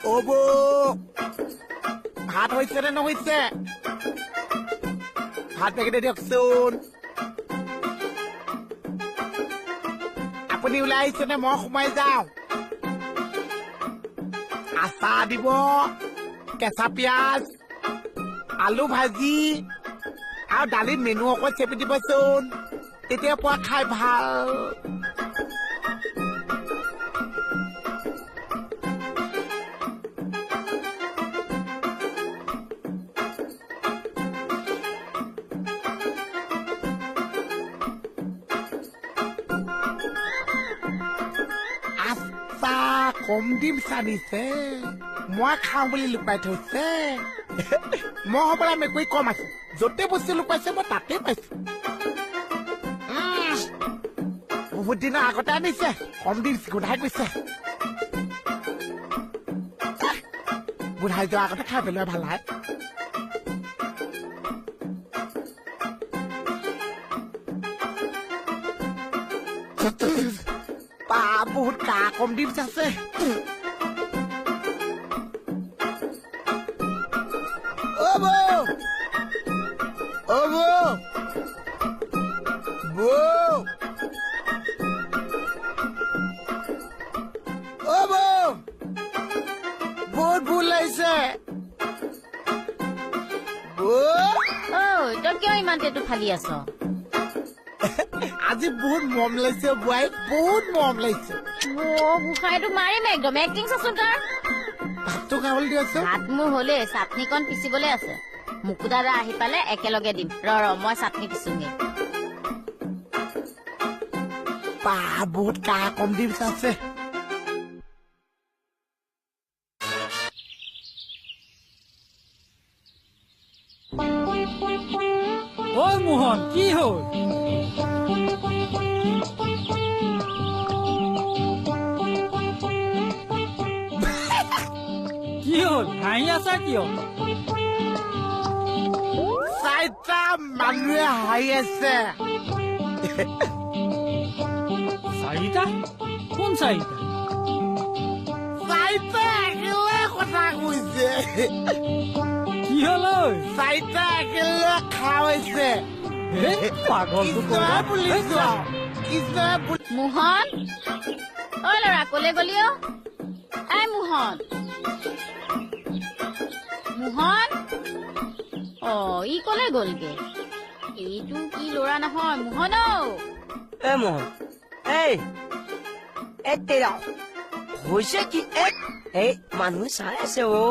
অ' বৌ, ভাত হৈছে নে নহৈছে? ভাত পেকেটে দিয়কচোন। আপুনি ওলাই আহিছে নে মই সোমাই যাওঁ? আচাৰ দিব, কেঁচা পিঁয়াজ, আলু ভাজি আৰু দালিত মেনু অকণ চেপি দিবচোন, তেতিয়া পোৱা খাই ভাল। আচ্ছা, কম দিম চানিছে, মই খাওঁ বুলি লুকাই থৈছে। মই হ'বলা মেকুৰী কম আছে, য'তে বস্তু লুকাইছে মই তাতে পাইছো। বহুত দিনৰ আগতে আনিছে, কম দিন গোন্ধাই গৈছে। গোন্ধাই যোৱাৰ আগতে খাই পেলোৱাই ভাল হয়। বা, বহুত কাহ কম দিন আছে। অ' বৌ, অ' বৌ, বৌ, অ' বৌ, বহুত ভুল লাগিছে। বৌ, ঐ, তই কিয় ইমান টেটু ফালি আছ? আজি বহুত মৰম লাগিছে বোৱাই, বহুত মৰম লাগিছে। অ' গোসাঁইটো মাৰিম একদম, এক্টিং চাচোন তাৰ। ভাতটো খাবলৈ দিয়াচোন। ভাত মোৰ হ'লেই, চাটনিকণ পিচিবলৈ আছে। মুকুতা দা আহি পালে একেলগে দিম। ৰ ৰ, মই চাটনি পিচোঙে। বা, বহুত কাহ কম দিন আছে। ঐ মোহন, কি হ'ল? কি হ'ল, হাঁহি আছা কিয়? চাৰিটা মানুহে হাঁহি আছে। চাৰিটা? কোন চাৰিটা? চাৰিটা একেলগে কথা কৈছে। কি হ'ল ঐ? চাৰিটা একেলগে খাৱাইছে। হে, পাগলটো কৃষ্ণই পুলিচ, কৃষ্ণই পুলিচ। মোহন, ঐ ল'ৰা, কলে গলি অ? এই মোহন, মোহন, অ ই কলে গ'লগে? এইটো কি ল'ৰা নহয়? মোহন ঔ। এ মোহন, এই এ তেৰা হৈছে কি? এই মানুহ চাই আছে অ।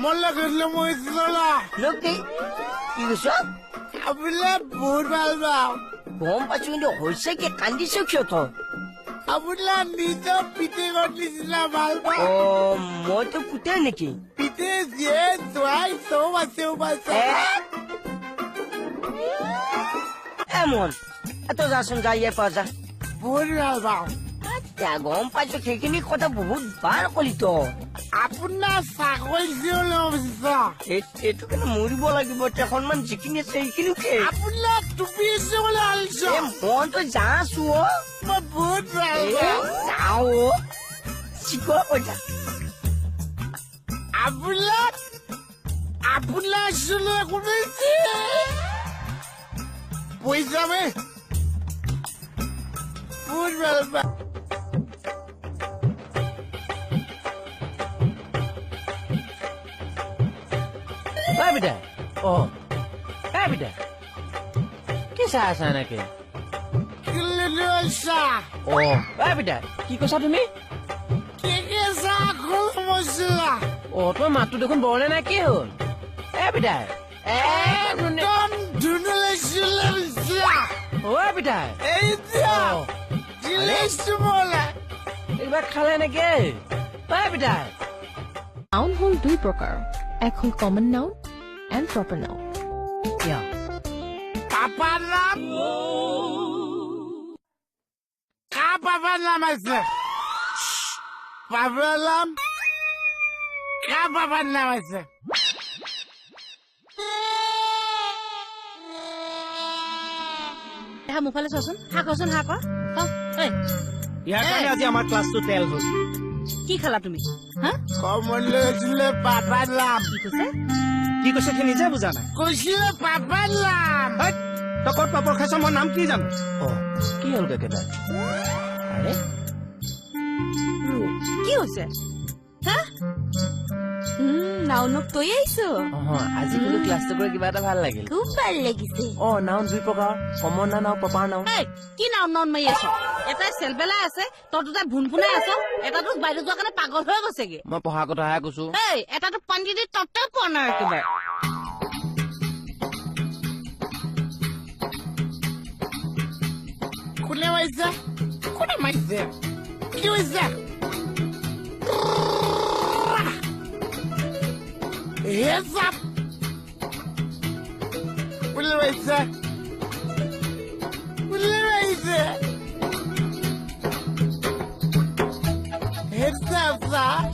মই লাগিছিলে মই চলা। লোক কি কি কৈছ? আপোনাক বহুত ভাল পাওঁ। গম পাইছো, কিন্তু হৈছে কি, কান্দিছ কিয় তই? আপোনাৰ নিজৰ পিতেকৰ নিচিনা ভাল পাওঁ। অ, মইতো পুতেৰ নেকি? পিতে জীয়ে জোৱাই চব আছে পাইছে। এ মোহন, এ তই যাচোন, যা ইয়াৰ পৰা যা। বহুত ভাল পাওঁ। এতিয়া গম পাইছো, সেইখিনি কথা বহুত বাৰ কলি তই। আপোনাৰ চাকৰি এইটো কিন্তু মৰিব লাগিব, কেইখনমান যিখিনি আছে সেইখিনিও শেষ। আপোনাক টুপি এ মোহন, তই যাছো অ। মই বহুত ভাল পাওঁ। যাওঁ অ, চিকোৱা কৈ যা। আপোনাক আপোনাৰ কোনে পইচা বহুত ভাল পাওঁ। ঐ বিদায়, অ এই বিদায়, কি চাই আছা এনেকে? অ ঐ বিদায়, কি কৈছা তুমি? অ, তোমাৰ মাতটো দেখোন বৰণে নাই, কি হ'ল? এ বিদায়, একদম ঐ বিদায়, এইবাৰ খালে নেকি? ঐ বিদায়। নাউন হ'ল দুই প্ৰকাৰৰ, এক হ'ল common noun and proper noun. পাপাৰ নাম কা? পাপাৰ নাম আছে, পাপাৰ নাম কা? পাপাৰ নাম আছে। মোৰ ফালে চোৱাচোন, হা কচোন, হা ক। ইয়াৰ কাৰণে আজি আমাৰ ক্লাছটো তেল হ'ল। কি খালা তুমি? হা, কমলে পাপালাম। কি কৈছে? কি কৈছে সি নিজে বুজা নাই। কৈছিলে পাপালাম। তই ক'ত পাপৰ খাইছ? মই নাম কি জানো? অ, কি হ'ল কেকেদা? আৰে কি হৈছে? হা, নাউনক তই আহিছ? আজি কিন্তু ক্লাছটো কৰি কিবা এটা ভাল লাগিল। খুব ভাল লাগিছে। অ, নাউন দুই প্ৰকাৰ, কমন নাউন আৰু প্ৰপাৰ নাউন। কি নাউন নাউন মাৰি আছ? এটাই চেলবেলাই আছে, তই দুটাই ভুন ভুনাই আছ। এটাতো বাইদেউ যোৱাৰ কাৰণে পাগল হৈ গৈছেগে। মই পঢ়া কথাহে কৈছো। এই এটাতো পানী দি তত্ত্ব পোৱা নাই একেবাৰে। কোনে মাৰিছে? কোনে মাৰিছে? কি হৈছে? হে চাপ, কোনে মাৰিছে? কোনে মাৰিছে? হে চাপ চাপ।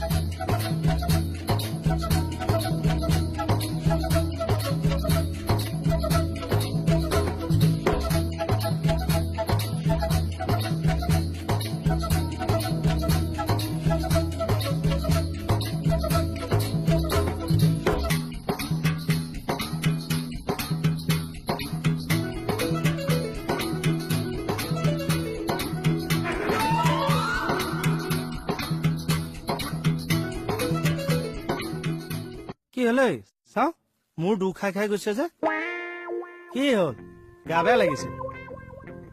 কি হ'ল ঐ? চাওঁ, মোৰ দুখ খাই খাই গৈছে যে। কি হ'ল? গা বেয়া লাগিছে?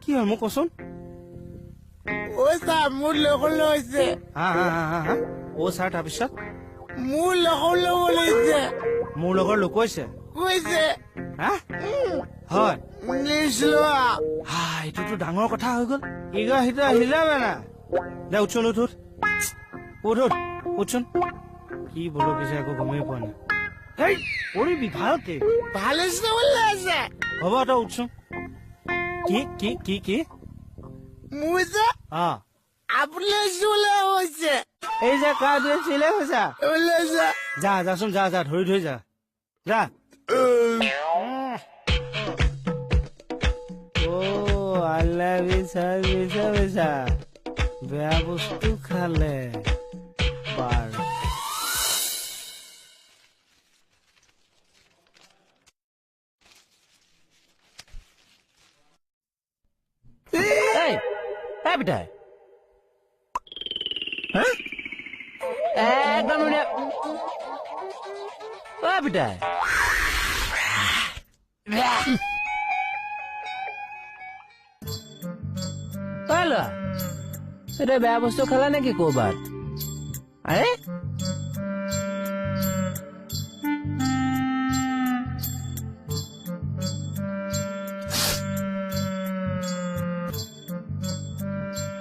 কি হ'ল মোক কচোন? অ ছাৰ, মোৰ লগৰ হৈছে। হা হা হা হা হা। অ ছাৰ, তাৰপিছত? মোৰ লগৰ লৈছে। মোৰ লগৰ লুকাইছে? কৈছে। হা, হয়। নিশ্চয়। হা, এইটোতো ডাঙৰ কথা হৈ গ'ল। ইগ সিটো আহিলে না দে, উঠচোন, উঠ উঠ উঠ উঠ উঠচোন। কি বলকিছে একো গমেই পোৱা নাই। হেই, পৰিবি ভালকে। ভাল হৈছে বোলে আছে। হ'ব, তই উঠচোন। কি কি কি কি? মোৰ যে অ আপুনি বোলে হৈছে। এই যে কাটোৱে চিলে হৈছে। ওলাইছে। যা যাচোন, যা যা, ধৰি ধৰি যা যা। অ আল্লাহ, বিছা বিছা বিছা, বেয়া বস্তু খালে বাৰু। এই এই পিতাই, হা, একদম ধুনীয়া। ঐ পিতাই, ঐ ল'ৰা, এতিয়া বেয়া বস্তু খালা নেকি ক'ৰবাত? আৰে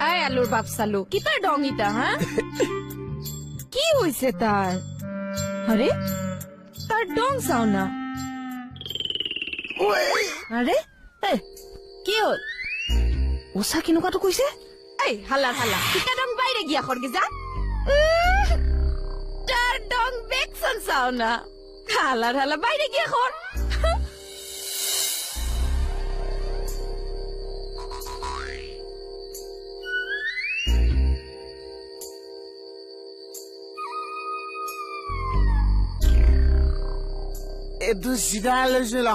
এই আলুৰ বাপ চালু, কি তাৰ ডং ইটা? হা, কি হৈছে তাৰ? আৰে তাৰ ডং চাও না। আৰে এই কি হ'ল? ওচা কেনেকুৱাটো কৈছে? এই হালা হালা, কিতা ডং বাইরে গিয়া খড়গে যা। তার ডং বেকসন চাও না। হালার হালা, বাইরে গিয়া খড়। এইটো চিধা লৈছো ল।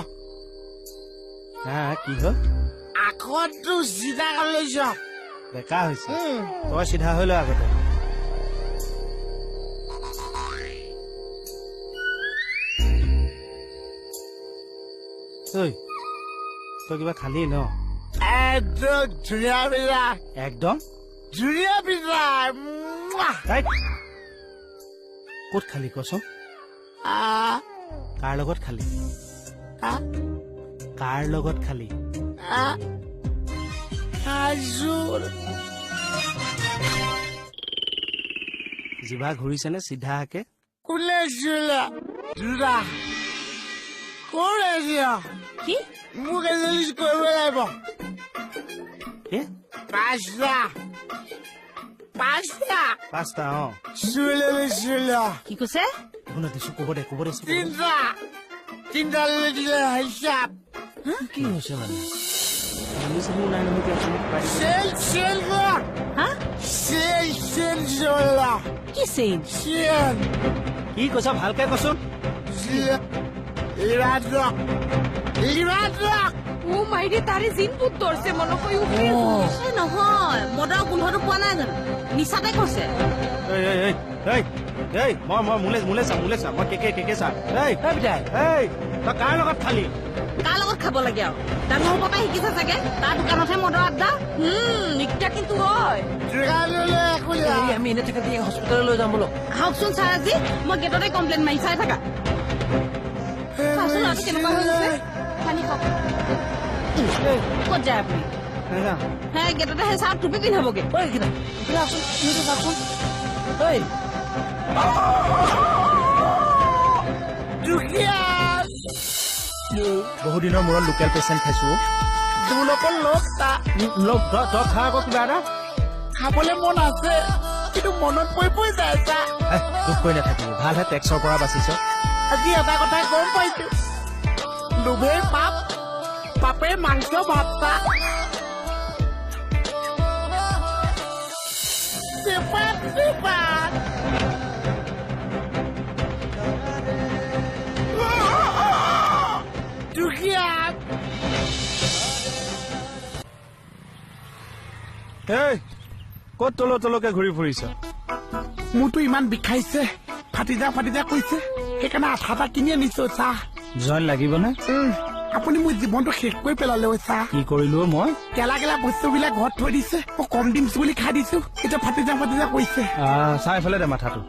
হা, কি হ'ল? আখৰটো চিধা লৈছ। বেকা হৈছে। তই চিধা হৈ ল আগতে। ঐ, তই কিবা খালি ন? একদম ধুনীয়া পিঠা। একদম ধুনীয়া পিঠা। ক'ত খালি কচোন? কাৰ লগত খালি? কাৰ লগত খালি? জিভা ঘূৰিছেনে চিধাকে? কোনে দুটা কোনে? কি? মোক এজনী কৰিব লাগিব। কি? পাঁচটা পাঁচটা। পাঁচটা? অ। চুলে চুলে। কি কৈছে? শুনা দিছো, ক'ব দে, ক'ব দে। তিনিটা তিনিটা দিলে হিচাপ। কি হৈছে মানে? পানী চানী নাই নহয়। Sale sale. হা। কি চেইন? কি কৈছ ভালকে কচোন। নহয়, মদৰ গোন্ধটো পোৱা নাই জানো? নিচাতে কৈছে। কাৰ লগত খালি? কাৰ লগত খাব লাগে আৰু? ডাঙৰ পৰা শিকিছে চাগে, তাৰ দোকানতহে মদৰ আড্ডা। নিকটা কিন্তু হয়। আমি এনে থাকা হস্পিটেললৈ যাম বোলো। আহকচোন ছাৰ, আজি মই গেটতে কমপ্লেইন মাৰি চাই থাকা। চাচোন ল'ৰাটো কেনেকুৱা হৈ গৈছে। পানী খাওক। ক'ত যায় আপুনি? হে গেটতে সেই ছাৰক টুপি পিন্ধাবগে। বহুদিনৰ মূৰত লোকেল পেচেণ্ট খাইছো। তই খা আকৌ কিবা এটা। খাবলৈ মন আছে, কিন্তু মনত পৰি পৰি যায়। দুখ কৰি নাথাকিবি, ভালহে টেক্সৰ পৰা বাচিছ। আজি এটা কথা গম পাইছো, লোভেই পাপ, পাপে মাংস ভাত। ক'ত তল তলকে ঘূৰি ফুৰিছ? মোৰতো ইমান বিষাইছে, ফাটি যা ফাটি যা কৈছে, সেইকাৰণে আঠা এটা কিনি আনিছো। চাহ জইন লাগিবনে? আপুনি মোৰ জীৱনটো শেষ কৰি পেলালে। চাহ কি কৰিলো মই? গেলা গেলা বস্তুবিলাক ঘৰত থৈ দিছে, মই কম দিম বুলি খাই দিছো, এতিয়া ফাটি যা ফাটি যা কৈছে। চাহ এইফালে দে মাথাটো।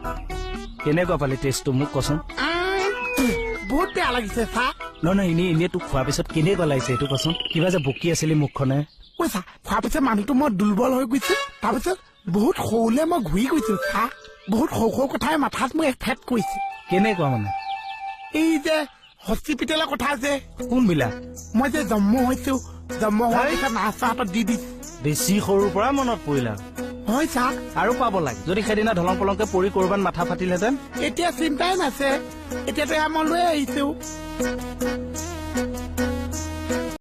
কেনেকুৱা পালি টেষ্টটো মোক কচোন? বহুত বেয়া লাগিছে চাহ। নহয় নহয়, এনেই এনেই তোক খোৱাৰ পিছত কেনেকুৱা লাগিছে সেইটো কচোন? কিবা যে বকি আছিলি মুখখনে। কৈছা খোৱাৰ পিছত মানুহটো মই দুৰ্বল হৈ গৈছে, তাৰপিছত বহুত সৰুলে মই ঘূৰি গৈছো। চাহ বহুত সৰু সৰু কথাই মাথাত মোক এফেক্ট কৰিছে। কেনেকুৱা মানে? এই যে হস্পিটেলৰ কথা যে। কোনবিলাক? মই যে জন্ম হৈছো, জন্ম হোৱাৰ পিছত নাৰ্ছৰ হাতত দি দিছো। বেছি সৰুৰ পৰা মনত পৰিলা। হয় ছাৰ। আৰু পাব লাগে যদি সেইদিনা ঢলং পলংকে পৰি কৰবাত মাথা ফাটিলহেঁতেন। এতিয়া চিন্তাই নাছে, এতিয়াতো মই লৈ আহিছো।